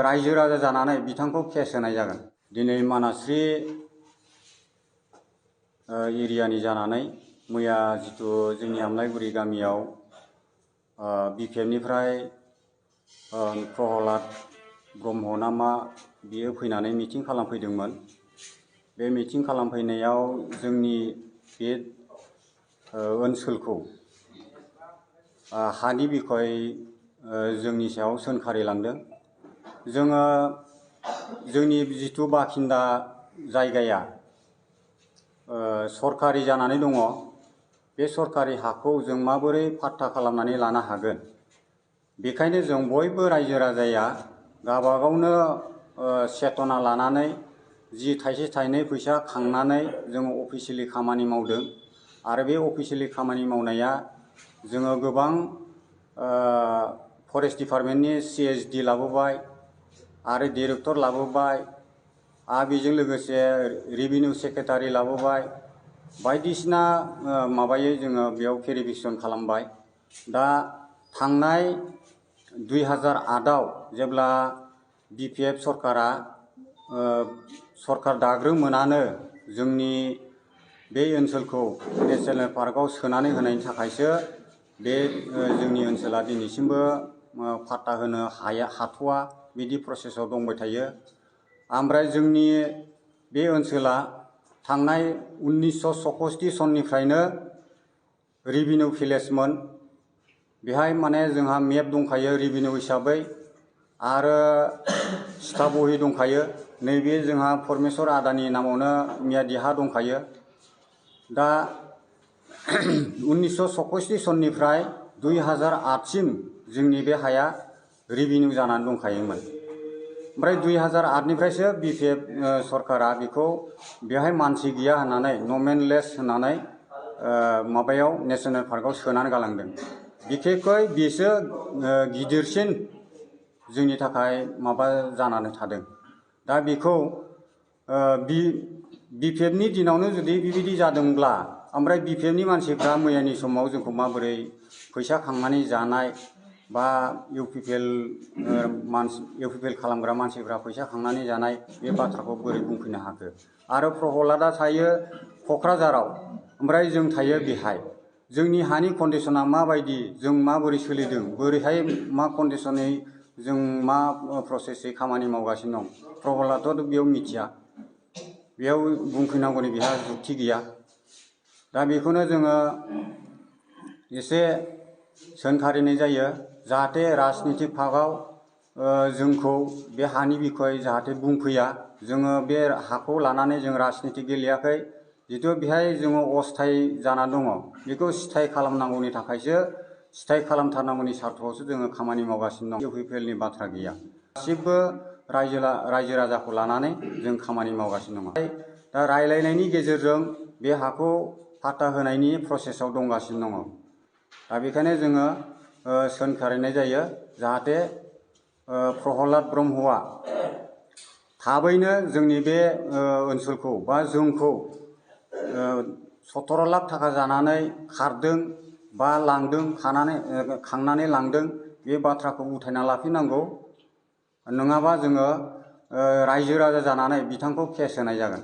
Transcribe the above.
रायजो राजा जानानै बिथांखौ केस होनाय जागोन। दिनै मानास्रि एरियानि जानानै मैया जितु जोंनि आमलायगुरि गामियाव बिपिएफनिफ्राय प्रहलाद ब्रह्म ना मा बियो फैनानै मिटिं खालामफैदोंमोन। बे मिटिं खालामफैनायाव जोंनि बे ओनसोलखौ हानि बिखय जोंनि सायाव सोंखारिलांदों। जोङो जोंनि जितु बाखिन्दा जायगाया सरकारि जानानै दङ, बे सरकारि हाखौ जों माबोरै पाट्टा खालामनानै लानो हागोन। बेखायनो जों बयबो रायजो राजाया गावबागावनो चेतना लानानै जि थाइसे थाइनै फैसा खांनानै जोङो अफिसियेलि खामानि मावदों। आरो बे अफिसियेलि खामानि मावनाया जोङो गोबां फरेस्ट डिपार्टमेन्टनि CSD लाबोबाय आरो डिरेक्टर लाबोबाय आरो बेजों लोगोसे रेभिनिउ सेक्रेटारि लाबोबाय, बायदिसिना माबायै जोङो बेयाव भेरिफिकेसन खालामबाय। दा थांनाय 2008आव जेब्ला बिपिएफ सरकारा सरकार दाग्रोमोनानो जोंनि बे ओनसोलखौ नेशनेल पार्कआव सोनानै होनायनि थाखायसो बे जोंनि ओनसोला दिनैसिमबो पाट्टा होनो हाथ'वा बिदि प्रसेसआव दंबाय थायो। ओमफ्राय जोंनि बे ओनसोला थांनाय 1964 सननिफ्रायनो रेभिनिउ भिलेजमोन। बेहाय माने जोंहा मेप दंखायो रेभिनिउ हिसाबै आरो स्टाफ बहि दंखायो। नैबे जोंहा परमेश्वर आदानि नामावनो मियादि हा दंखायो। दा 1964 सननिफ्राय 2008सिम जोंनि बे हाया रेभिनिउ जानानै दंखायोमोन। ओमफ्राय 2008निफ्रायसो बिपिएफ सरकारा बेखौ बेहाय मानसि गैया होननानै नमेनलेस होननानै माबायाव नेशनेल पार्कआव सोनानै गालांदों। बिखेखै बेसो गिदिरसिन जोंनि थाखाय माबा जानानै थादों। दा बेखौ बिपिएफनि दिनावनो जुदि बेबायदि जादोंब्ला ओमफ्राय बिपिएफनि मानसिफ्रा मैयानि समाव जोंखौ माबोरै फैसा खांनानै जानाय बा इउपिपिएल खालामग्रा मानसिफ्रा फैसा खांनानै जानाय बे बाथ्राखौ बोरै बुंफैनो हाखो। आरो प्रहलादा थायो क'क्राझाराव, ओमफ्राय जों थायो बेहाय। जोंनि हानि कन्डिसना माबायदि, जों माबोरै सोलिदों, बोरैहाय मा कन्डिसनै जों मा प्रसेसै खामानि मावगासिनो दं, प्रहलादथ' बेयाव मिथिया, बेयाव बुंफैनांगौनि बेहा जुक्ति गैया। दा बेखौनो जोङो एसे सोंखारिनाय जायो जाहाथे राजनितिक भागाव जोंखौ बे हानि बिखय जाहाथे बुंफैया। जोङो बे हाखौ लानानै जों राजनिति गेलेयाखै। जितु बेहाय जोङो अस्थायी जाना दङ, बेखौ स्थायी खालामनांगौनि थाखायसो, स्थायी खालामथारनांगौनि सार्थआवसो जोङो खामानि मावगासिनो दं। इउपिपिएलनि बाथ्रा गैया। गासिबो रायजो राजाखौ लानानै जों खामानि मावगासिनो दङ। दा रायलायनायनि गेजेरजों बे हाखौ पाट्टा होनायनि प्रसेसआव दंगासिनो दङ। दा बेखायनो जोङो सोंखारिनाय जायो जाहाथे प्रहलाद ब्रह्मआ थाबैनो जोंनि बे ओनसोलखौ बा जोंखौ 17 लाख थाखा जानानै खारदों बा लांदों, खांनानै लांदों, बे बाथ्राखौ उथायना लाफिननांगौ। नङाबा जोङो रायजो राजा जानानै बिथांखौ केस होनाय जागोन।